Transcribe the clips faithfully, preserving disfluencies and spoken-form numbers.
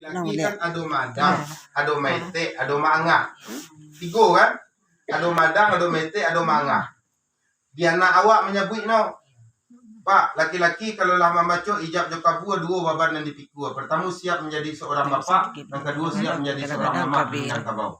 Laki kan ado maadang, ado maetek, ado maangah. Tigo kan? Ado maadang, ado maetek, ado maangah. Di anak awak manyabuik no. Pak, laki-laki kalau lah mambaco ijab jo kabua, duo baban nan dipikua. Partamo siap manjadi saurang bapak, nan kaduo siap manjadi saurang mamak di Minangkabau.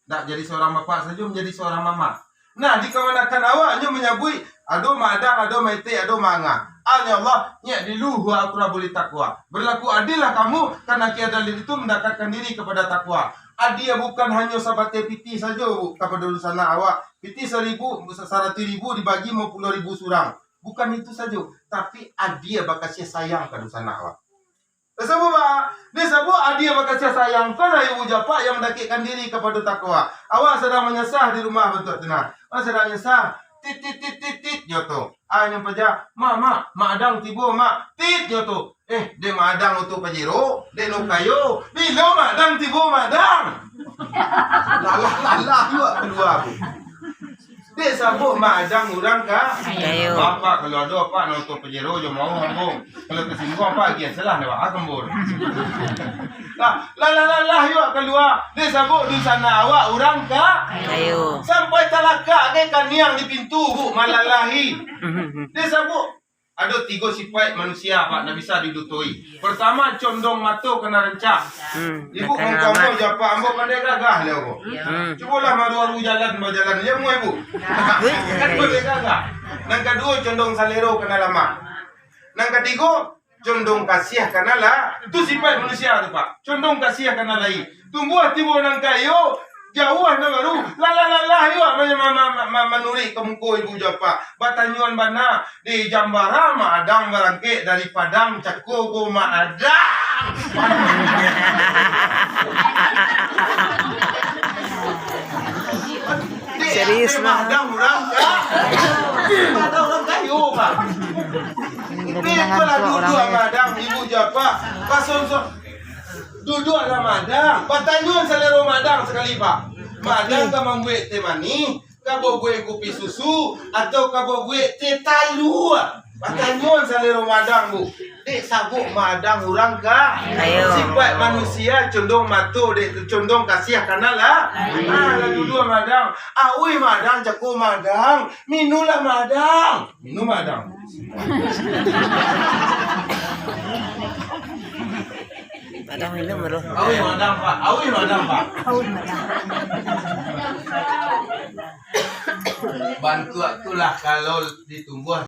Ndak jadi saurang bapak sajo, manjadi saurang mamak. Nah, di kamanakan awak nyo manyabuik, ado maadang, ado maetek, ado maangah. Anyo Allah, nyiak di luhua aku lah buliah takwa. Berlaku adillah kamu, karena keadilan itu mendekatkan diri kepada takwa. Adil bukan hanyo sabateh pitih sajo, Bu, kapado dunsanak awak. Pitih saribu, saratuih ribu dibagi limo puluah ribu surang. Bukan itu sajo, tapi adil bakasiah sayang ka dunsanak awak. Dek sabab, dek sabab adil bakasiah sayang, bukanlah ibu jo apak yang mendekatkan diri kapado takwa. Awak sadang manyasah di rumah bantuak tu nah. Awak sadang manyasah. Tit, tit, tit, tit, tit, jo tu. Ah, nyo paja, "Mak, mak, maadang tibo, mak." Tit, jo tu. Eh, dek maadang Utuh Pajero, dek Nokayo. Bilo maadang tibo, maadang? Lalah, lalah juo kalua tu. Dek sabab maadang urang ka-, kayo. Bapak, kalau ado apak nonton Pajero jo mau ambo. Kalau tasingguang apak agiah salah ndak baa ka ambo. Lah, lah, lah, lah, lah, yo kalua. Dek sabab dunsanak awak urang ka-, kayo. Sampai talakak ka kaniang di pintu, Bu, malalahi. Dek sabab ado tigo sipaik manusia, Pak, nan bisa didutoi. Partamo, condong mato ka nan rancak. Hmm, ibu, mangko ambo jo apak ambo pandai gagah lah, Bu. Hmm. Cubolah maru-aru jalan bajalan, yo, mu, Ibu? Kan pandai gagah. Nan kaduo, condong salero ka nan lamak. Nan katigo, condong kasiah ka nan la-, tu sipaik manusia tu, Pak. Condong kasiah ka nan lain. Tumbuah tibo nan kayo, jauah nan baru, lalah-lalah juo ma-, ma-, ma-, ma-, manuruik ka muko ibu jo apak. Batanyoan bana, di Jambara maadang barangkek dari Padang, cako ko maadang. Dek, serius, Bang. Maadang urang ka-, maadang urang kayo, Bang. Jadi, itulah duduk maadang, ibu jo apak. Pasonsong. Duduaklah maadang. Batanyoan salero maadang sakali, Pak. Maadang ka mambuek teh manih, ka babuek kupi susu, atau ka babuek teh talua? Batanyoan salero maadang, Bu. Dek sabab maadang urang ka-, kayo. Sipaik manusia condong mato, dek condong kasiah ka nan la-, ah, lah duduak maadang. Auih maadang, cako maadang. Minumlah maadang. Minum maadang. Padang minum, bro. Auih maadang, Pak. Auih maadang, Pak. Auih maadang. Bantuak tu lah kalau ditumbuah